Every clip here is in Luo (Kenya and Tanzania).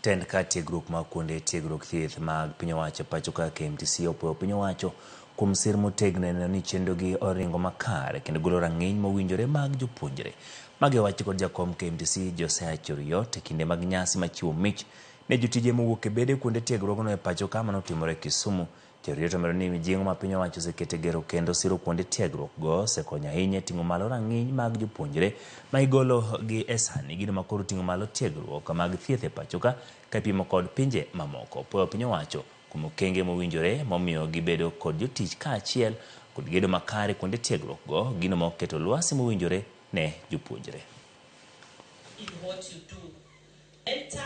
Tend kar tiegruok mag kuonde tiegruok thieth mag piny owacho pacho ka KMTC opuoyo piny owacho kuom sir motegno e neno ni chenrogi oringo makare kendo golo rang'iny mowinjore mag jopuonjre. Magi owachi kod jakom KMTC Josiah Cheruiyot e kinde mag nyasi machiwo mich ne jotije mowuok e bede kuonde tiegruogno e pacho ka manotimore Kisumu. Cheruiyot omedo ni mijing'o ma piny owacho oseketo e gero kendo siro kuonde tiegruok go osekonyo ahinya e ting'o malo rang'iny mag jopuonjre ma igolo gi e sani gino ma koro ting'o malo tiegruok mag thieth e pacho ka ka ipimo kod pinje mamoko. Puoyo piny owacho kuom okenge mowinjore momiyo gibedo kod jotich kaachiel kod gedo makare kuonde tiegruok go gino ma oketo lwasi mowinjore ne jopuonjre. In what you do. Mentor,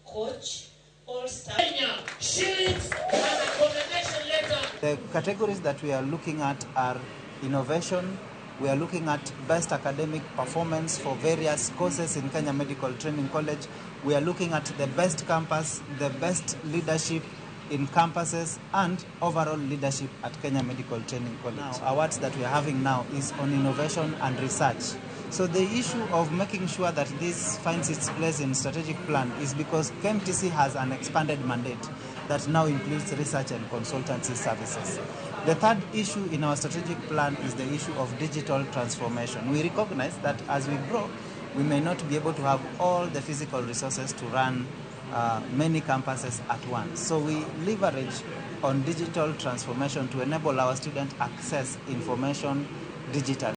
coach, all staff. Kenya shillings and a commendation letter. The categories that we are looking at are innovation, we are looking at best academic performance for various courses in Kenya Medical Training College, we are looking at the best campus, the best leadership in campuses, and overall leadership at Kenya Medical Training College. Now, awards that we are having now is on innovation and research. So the issue of making sure that this finds its place in strategic plan is because KMTC has an expanded mandate that now includes research and consultancy services. The third issue in our strategic plan is the issue of digital transformation. We recognize that as we grow, we may not be able to have all the physical resources to run many campuses at once. So we leverage on digital transformation to enable our students access information digitally.